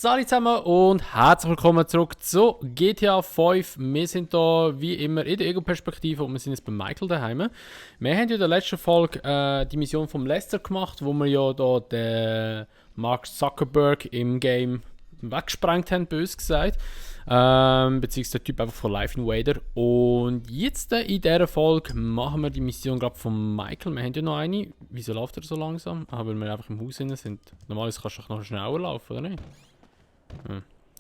Salut zusammen und herzlich willkommen zurück zu GTA 5. Wir sind hier wie immer in der Ego-Perspektive und wir sind jetzt bei Michael daheim. Wir haben ja in der letzten Folge die Mission vom Lester gemacht, wo wir ja hier den Mark Zuckerberg im Game weggesprengt haben, bös gesagt. Beziehungsweise der Typ einfach von Life Invader. Und jetzt in dieser Folge machen wir die Mission gerade von Michael. Wir haben ja noch eine. Wieso läuft er so langsam? Weil wir einfach im Haus drin sind. Normalerweise kannst du noch schneller laufen, oder nicht?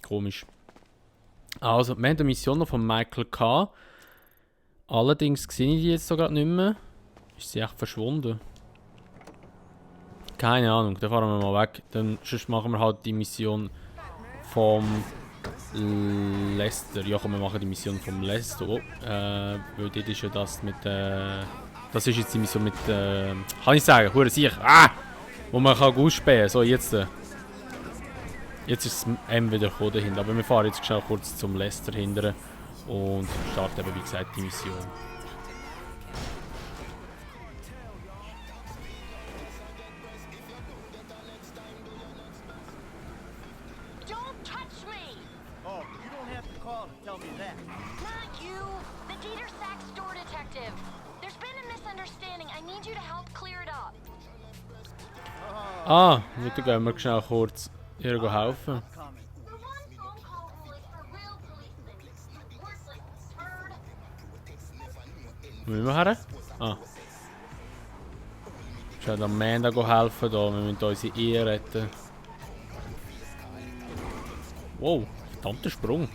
Komisch. Also, wir haben eine Mission noch von Michael gehabt. Allerdings sehe ich die jetzt so gerade nicht mehr. Ist sie echt verschwunden? Keine Ahnung, dann fahren wir mal weg. Dann sonst machen wir halt die Mission vom Lester. Ja komm, wir machen die Mission vom Lester. Weil dort ist ja das mit das ist jetzt die Mission mit kann ich sagen, hure sicher. Wo man kann ausspähen. So, jetzt. Jetzt ist das M wieder gekommen dahinter. Aber wir fahren jetzt schnell kurz zum Lester hinterher und starten eben wie gesagt die Mission. Jetzt gehen wir schnell kurz hier helfen. Wo müssen wir her? Schnell Amanda helfen da, wir müssen unsere Ehe retten. Wow, verdammter Sprung.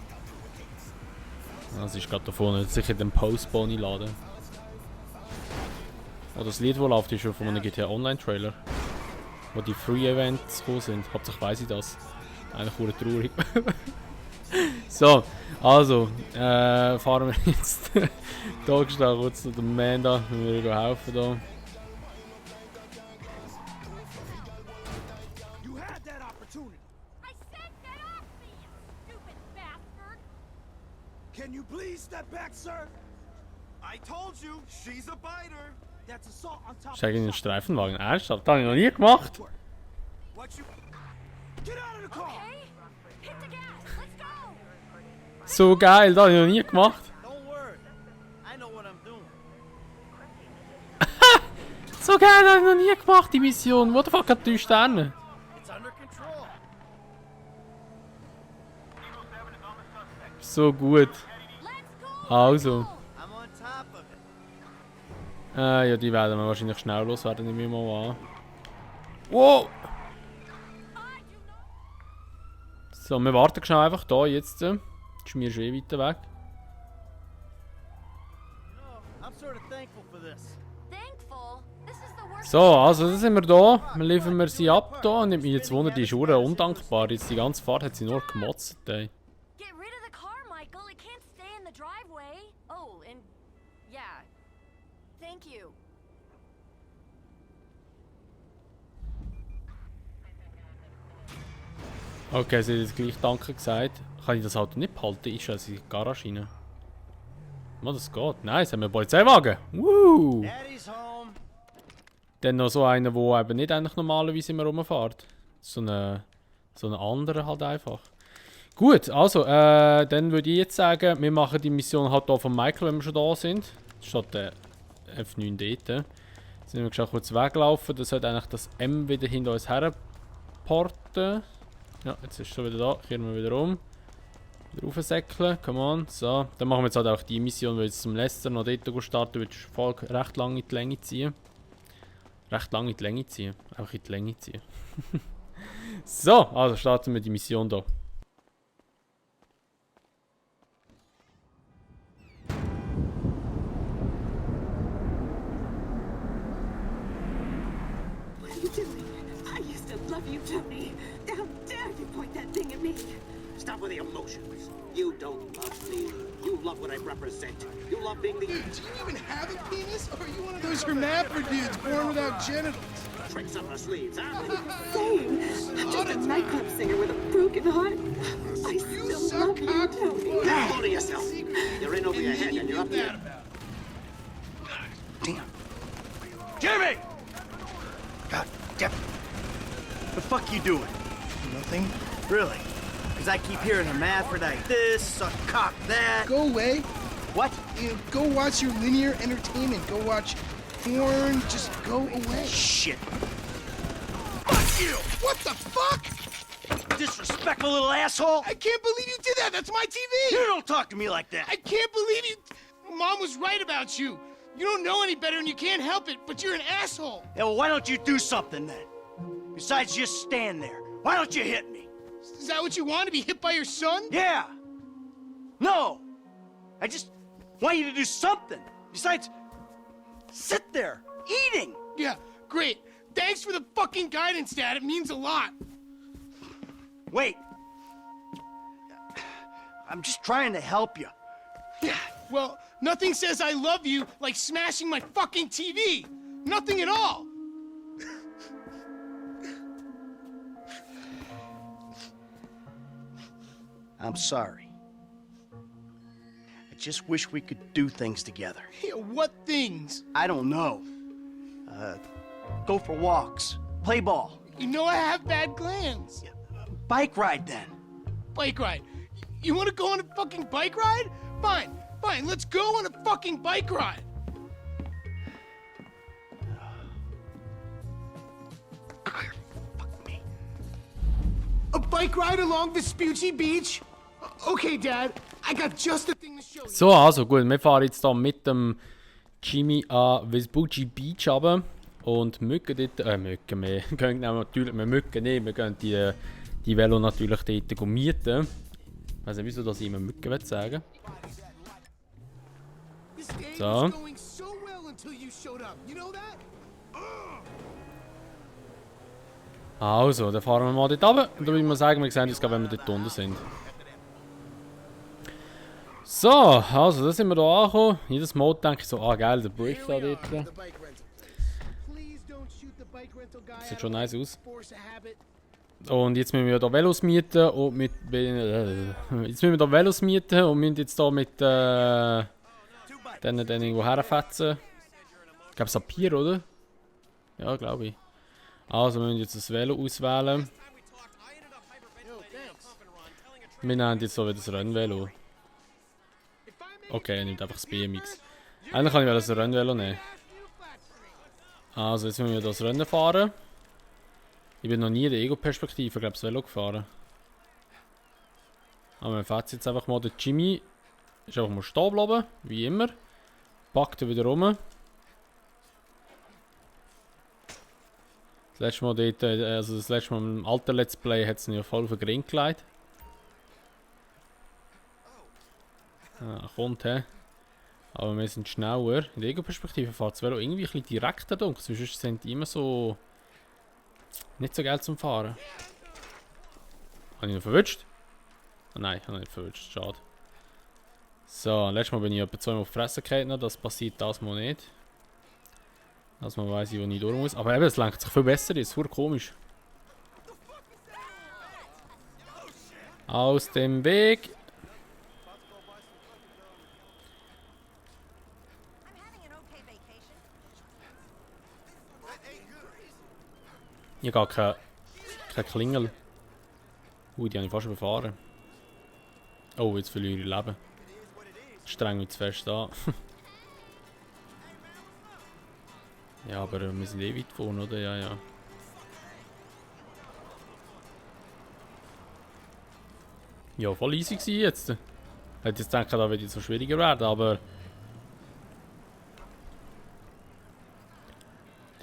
Das ist gerade da vorne, sicher den Postboni laden. Oh, das Lied, das läuft, ist schon von einem GTA Online Trailer. Wo die Free Events gekommen sind. Hauptsächlich weiss ich das. Eigentlich nur traurig. So, also, fahren wir jetzt hier schnell kurz zu dem Man da. Wir müssen helfen da. Can you please step back, sir? I told you, she's a biter. Ist eigentlich ein Streifenwagen? Ernsthaft? Das habe ich noch nie gemacht. So geil, das habe ich noch nie gemacht. So geil, das habe ich noch nie gemacht, die Mission. What the fuck hat 3 Sterne? So gut. Also. Ja, die werden wir wahrscheinlich schnell loswerden, nehme ich mal an. Wow! So, wir warten schnell einfach da jetzt. Das ist mir schon weiter weg. So, also da sind wir da. Wir liefern sie ab da. Und mich jetzt wundert, die ist undankbar. Jetzt die ganze Fahrt hat sie nur gemotzt. Ey. Okay, sie hat jetzt gleich Danke gesagt. Kann ich das Auto nicht behalten? Ist also in die Garage rein? Oh, das geht. Nein, jetzt haben wir einen Polizeiwagen. Woo! Dann noch so einer, der eben nicht eigentlich normalerweise immer rumfährt. So ein anderer halt einfach. Gut, also, dann würde ich jetzt sagen, wir machen die Mission halt hier von Michael, wenn wir schon da sind. Statt der F9 dort. Jetzt sind wir schon kurz weglaufen. Das sollte eigentlich das M wieder hinter uns herporten. Ja, jetzt ist es schon wieder da. Kehren wir wieder um. Wieder raufsäckeln. Come on. So. Dann machen wir jetzt halt auch die Mission, weil jetzt zum Lester noch dort starten wird, die Folge recht lange in die Länge ziehen. Recht lange in die Länge ziehen. Einfach in die Länge ziehen. So, also starten wir die Mission hier. Stop with the emotions. You don't love me. You love what I represent. You love being the... Dude, do you even have a penis? Or are you one of those hermaphrodites born without genitals? Tricks up our sleeves, huh? Same. I'm just a nightclub singer with a broken heart. I still love you, Tony. Hold of yourself. You're in over your head and you're up there. Damn. Jimmy! God damn. The fuck you doing? Nothing. Really? Because I keep hearing hermaphrodite this, suck cock that. Go away. What? You know, go watch your linear entertainment. Go watch porn. Just go away. Shit. Fuck you! What the fuck? Disrespectful little asshole. I can't believe you did that. That's my TV. You don't talk to me like that. I can't believe you. Mom was right about you. You don't know any better and you can't help it, but you're an asshole. Yeah, well, why don't you do something then? Besides just stand there. Why don't you hit me? Is that what you want, to be hit by your son? Yeah. No. I just want you to do something. Besides, sit there, eating. Yeah, great. Thanks for the fucking guidance, Dad. It means a lot. Wait. I'm just trying to help you. Yeah, well, nothing says I love you like smashing my fucking TV. Nothing at all. I'm sorry. I just wish we could do things together. Yeah, what things? I don't know. Go for walks, play ball, You know I have bad glands. bike ride then. Bike ride. You want to go on a fucking bike ride? Fine, fine. Let's go on a fucking bike ride. Fuck me. A bike ride along Vespucci Beach? Okay, Dad. I got just the thing to show you. So, also gut, wir fahren jetzt hier mit dem Jimmy an Vespucci Beach runter und Mücken dort, Mücken, wir gehen natürlich, wir gehen die Velo natürlich dort mieten. Ich weiß nicht, wieso das immer Mücken will sagen. This day So. was going so well until you showed up. You know that? Also, dann fahren wir mal dort runter und dann würde ich mal sagen, wir sehen uns, wenn wir dort unten sind. So, also, da sind wir hier angekommen. Jedes Mal denke ich so, geil, der Brick da dort. The bike rental. Please don't shoot the bike rental guy. Sieht schon nice aus. Force a habit. Und jetzt müssen wir hier Velos mieten und jetzt müssen wir hier Velos mieten und müssen jetzt hier mit dann irgendwo herfetzen. Ich glaube Sapir, oder? Ja, glaube ich. Also, wir müssen jetzt das Velo auswählen. Wir nehmen jetzt so wieder das Rennvelo. Okay, er nimmt einfach das BMX. Eigentlich kann ich das Rennvelo nehmen. Also, jetzt müssen wir das Rennen fahren. Ich bin noch nie in der Ego-Perspektive, glaube ich, das Velo gefahren. Aber wir fahren jetzt einfach mal. Der Jimmy ist einfach mal stehen bleiben, wie immer. Packt er wieder rum. Das letzte Mal dort, also das letzte Mal im alten Let's Play hat es ihn ja voll auf den Grind gelegt. Kommt he. Aber wir sind schneller. In der Ego-Perspektive fährt das Velo irgendwie ein bisschen direkter dunkel. Sonst sind die immer so... nicht so geil zum Fahren. Habe ich ihn verwünscht? Oh nein, habe ich nicht verwünscht. Schade. So, letztes Mal bin ich etwa zweimal auf die Fresse gefallen. Das passiert das mal nicht. Das mal weiss ich, wo ich durch muss. Aber eben, es lenkt sich viel besser. Das ist super komisch. Aus dem Weg. Ich habe gar keine Klingel. Die habe ich fast überfahren. Oh, jetzt verliere ich Leben. Streng mich zu fest an. Ja, aber wir sind eh weit vorne, oder? Ja, ja. Ja, voll easy gewesen jetzt. Ich hätte jetzt gedacht, da wird jetzt so schwieriger werden, aber...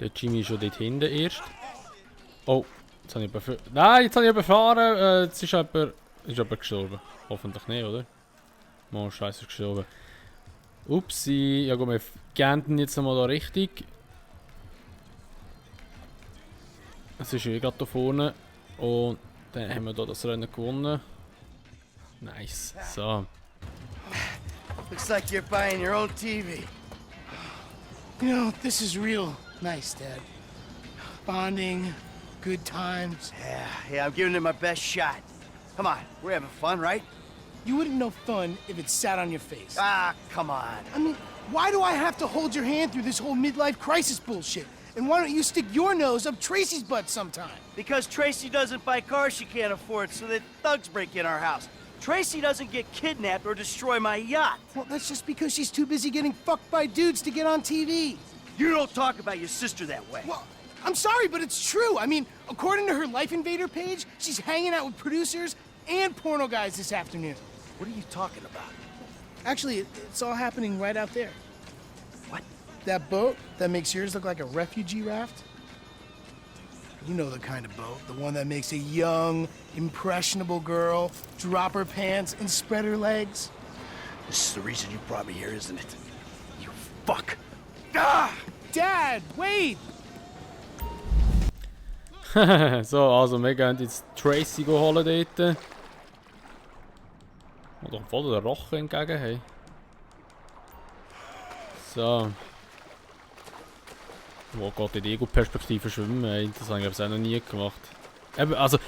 Der Jimmy ist schon dort hinten erst. Oh, jetzt habe ich überfahren. Nein, jetzt habe ich überfahren. Jetzt ist jemand gestorben. Hoffentlich nicht, oder? Oh, scheiße, ist gestorben. Upsi. Ja gut, wir gehen jetzt nochmal da richtig. Es ist gerade da vorne. Und dann haben wir da das Rennen gewonnen. Nice. So. Looks like you're buying your own TV. You know, this is real nice, Dad. Bonding, good times. Yeah, I'm giving it my best shot. Come on, we're having fun, right? You wouldn't know fun if it sat on your face. Ah, come on. I mean, why do I have to hold your hand through this whole midlife crisis bullshit? And why don't you stick your nose up Tracy's butt sometime? Because Tracy doesn't buy cars she can't afford, so that thugs break in our house. Tracy doesn't get kidnapped or destroy my yacht. Well, that's just because she's too busy getting fucked by dudes to get on TV. You don't talk about your sister that way. Well, I'm sorry, but it's true. I mean, according to her Life Invader page, she's hanging out with producers and porno guys this afternoon. What are you talking about? Actually, it's all happening right out there. What? That boat that makes yours look like a refugee raft? You know the kind of boat, the one that makes a young, impressionable girl drop her pants and spread her legs. This is the reason you brought me here, isn't it? You fuck. Ah! Dad, wait! So, also wir gehen jetzt Tracy holen dort. Oder voll der Rochen entgegen haben. So. Wo geht in die Ego-Perspektive schwimmen? Ey, das habe ich auch noch nie gemacht. Eben, also,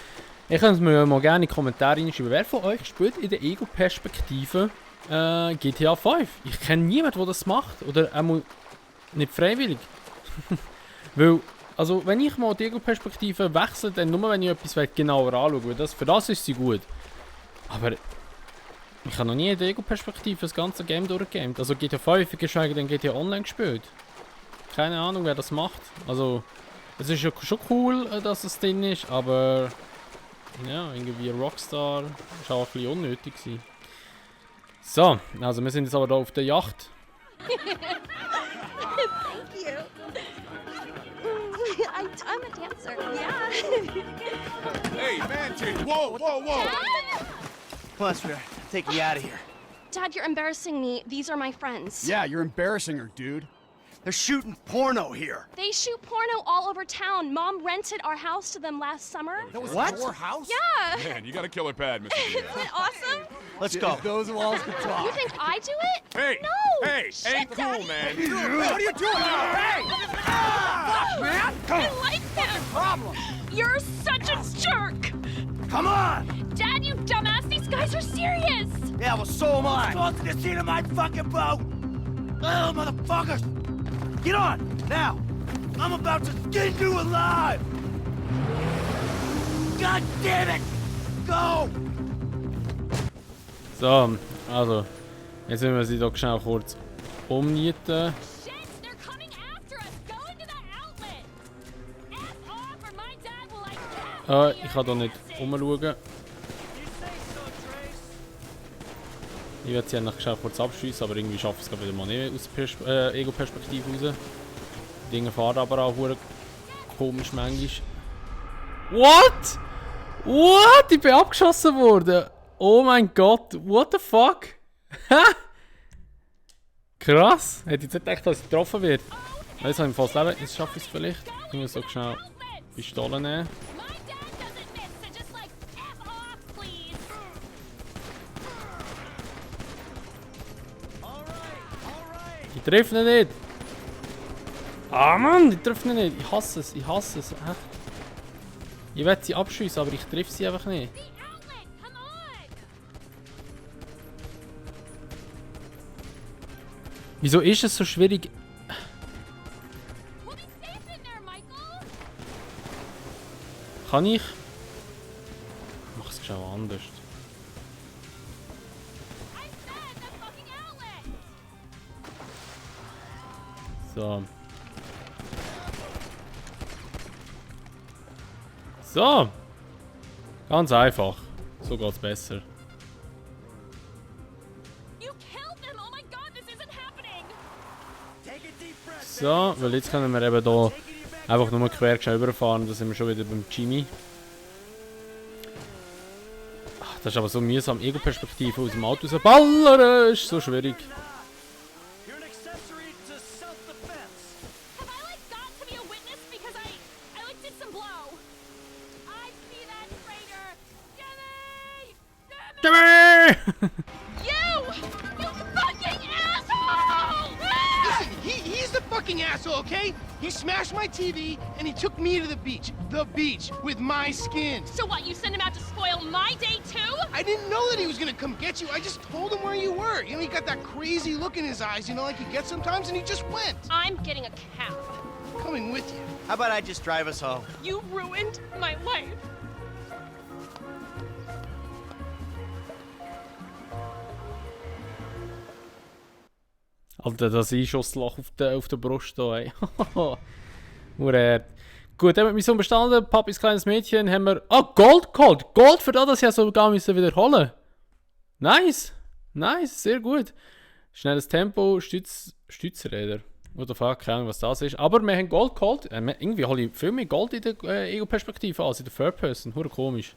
ich könnte mir mal gerne in die Kommentare reinschreiben. Wer von euch spielt in der Ego-Perspektive GTA 5? Ich kenne niemanden, der das macht. Oder auch nicht freiwillig. Weil, also, wenn ich mal die Ego-Perspektive wechsle, dann nur wenn ich etwas genauer anschaue. Für das ist sie gut. Aber ich habe noch nie in der Ego-Perspektive das ganze Game durchgegamed. Also GTA 5, geschweige denn GTA Online gespielt. Keine Ahnung, wer das macht. Also, es ist ja schon cool, dass es drin ist, aber ja, irgendwie Rockstar ist auch ein bisschen unnötig gewesen. So, also wir sind jetzt aber hier auf der Yacht. Thank you. I'm a dancer, yeah. Hey, man, change. Whoa, whoa, whoa. Come on, sweetheart. Take me out of here. Dad, you're embarrassing me. These are my friends. Yeah, you're embarrassing her, dude. They're shooting porno here. They shoot porno all over town. Mom rented our house to them last summer. That was What? your house? Yeah. Man, you got a killer pad, Mr. Isn't it awesome? Let's go. Those walls could talk. You think I do it? Hey, No. hey, Shit, ain't cool, Daddy. man. What are you doing? Hey! Fuck, man! I like them. Problem. You're such a jerk. Come on! Dad, you dumbass. These guys are serious. Yeah, well, so am I. Go to the seat of my fucking boat! Oh, motherfuckers! Get on, now! I'm about to skin you alive! God damn it! Go! So, also, jetzt müssen wir sie doch schnell kurz umnieten. Shit, they're coming after us. Go into that outlet. F off or my dad will like Ich kann hier nicht umschauen. Ich werde sie eigentlich schnell kurz abschiessen, aber irgendwie schaffe ich es wieder mal nicht aus der Ego-Perspektive raus. Die Dinge fahren aber auch verdammt komisch manchmal. What? What? Ich bin abgeschossen worden! Oh mein Gott, what the fuck? Krass! Hätte ich nicht gedacht, dass ich getroffen werde. Jetzt habe ich fast Leben, jetzt schaffe ich es vielleicht. Ich muss so schnell Pistolen nehmen. My dad doesn't miss, so just like F off, please. Ich treffe ihn nicht! Ah Mann, ich treffe ihn nicht! Ich hasse es, echt. Ich werde sie abschiessen, aber ich treffe sie einfach nicht. The outlet, come on. Wieso ist es so schwierig? We'll be safe in there, Michael. Kann ich? Mach es schon anders. I said the fucking outlet. So. So. Ganz einfach. So geht's besser. You killed them. Oh my god, this isn't happening. Take a deep breath. So, weil jetzt können wir eben hier einfach nur quer überfahren. Da sind wir schon wieder beim Jimmy. Ach, das ist aber so mühsam. Ego-Perspektive aus dem Auto rausballern. Ist so schwierig. You're an accessory to self-defense. Have I like got to be a witness because I like did some blow? I see that traitor. Jimmy! Jimmy! You fucking asshole! Listen, he's the fucking asshole, okay? He smashed my TV and he took me to the beach. The beach with my skin. So what, you sent him out to spoil my day too? I didn't know that he was gonna come get you. I just told him where you were. You know, he got that crazy look in his eyes, you know, like he gets sometimes, and he just went. I'm getting a cab. Come coming with you. How about I just drive us home? You ruined my life. Alter, das Einschussloch auf der Brust hier, ey. Urhart. Gut, dann haben wir Mission bestanden. Papis kleines Mädchen haben wir... Ah, Gold geholt! Gold für das, dass ich ja sogar wiederholen. Nice! Nice, sehr gut. Schnelles Tempo, Stützräder. Oder fuck, keine Ahnung, was das ist. Aber wir haben Gold geholt. Irgendwie hole ich viel mehr Gold in der Ego-Perspektive als in der Third Person. Hure komisch.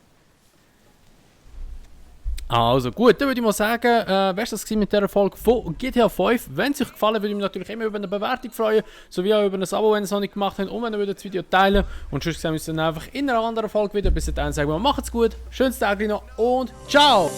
Also gut, dann würde ich mal sagen, wär's das mit dieser Folge von GTA 5. Wenn es euch gefallen würde ich mich natürlich immer über eine Bewertung freuen, sowie auch über ein Abo, wenn ihr es noch nicht gemacht habt, und wenn ihr das Video teilen. Und sonst sehen wir uns dann einfach in einer anderen Folge wieder. Bis dahin sagen wir, macht's gut, schönes Tag noch und ciao!